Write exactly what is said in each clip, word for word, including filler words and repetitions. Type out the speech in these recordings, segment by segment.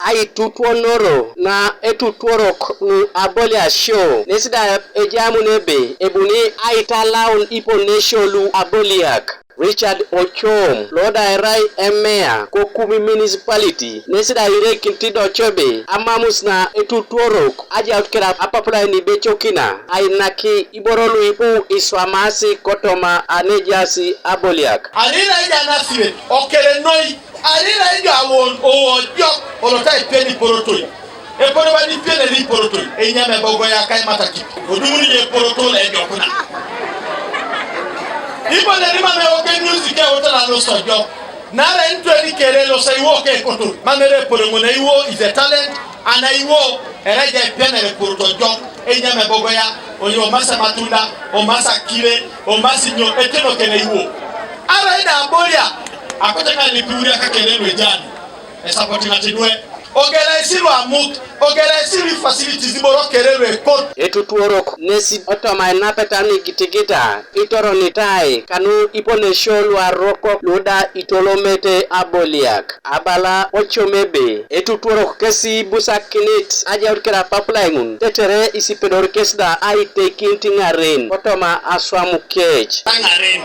aitutuonoro na etutuorok nu aboliasio, nes da ejamun ebe ebuni aitalaun iponesio lu aboliak. Richard Ochom, lo da erai emea ko Kumi Municipality, nes da irekinit idoco ebe amamus na etutuorok ajaut keda apapulai nibecokina ainaki iboro lu ipu iswamasi kotoma anejaas aboliak. Ani na ijo Anasiret, okere noi, ani na ijo awon oojok olotai peni porotoi. Epone bani pieneri iporotoi, enyam ebogoya kaimatakit, odumuni je eporoto lo ejokuna. Iponeri mam eoke music eutana losojok, naarai nitweni kere losa iwo ke ekotor, mam ere epone ŋun iwo is a talent, ana iwo, erai ja epianare eporoto ojok, enyam ebogoya, onyo omasa matunda, omasa kire, omasi nyo, eteno kere iwo. Arai da abolia, akote ka lipiuria ka kere lwejani. Esapoti ŋati dwe, ogera esi lu amut, ogera esi lu facilities iboro kere lu ekot. Etutuorok nesi otoma enapeta nigitigita itoronitai kanu iponesio lu arokok lu da itolomete aboliak. Abala Ochom ebe etutuorok kesi ibusakinit ajaut keda apapulai ŋun, tetere isipedor kes da aiteikinit ŋaren kotoma aswam kec. Ŋaren.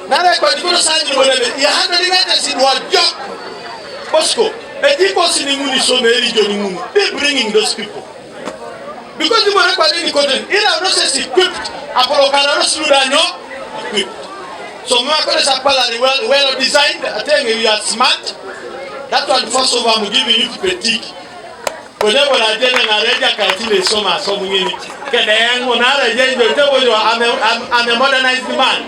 Naarai kodikoto saanyun bon ebe, iahakini ŋatesi lu ajok. Bosco, ejikosi ni ŋun isome religion ŋun. Be bringing those people. Because ibore kwa dini kote, ila nurses equipped, apolo kana nurses lu da nyo? Equipped. So mama kore sa palari well, well designed, I think you are smart. That one first of all, I'm giving you to critique. Konye bona jene na reja ka tile soma somu ngini. Kede yangu na reja ndio tebo yo, I'm a, I'm, I'm a modernized man.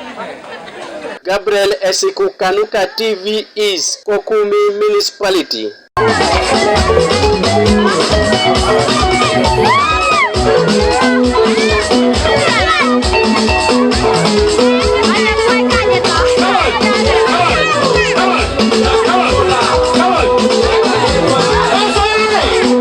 Gabriel Esiku, kanuka T V East, ko Kumi Municipality.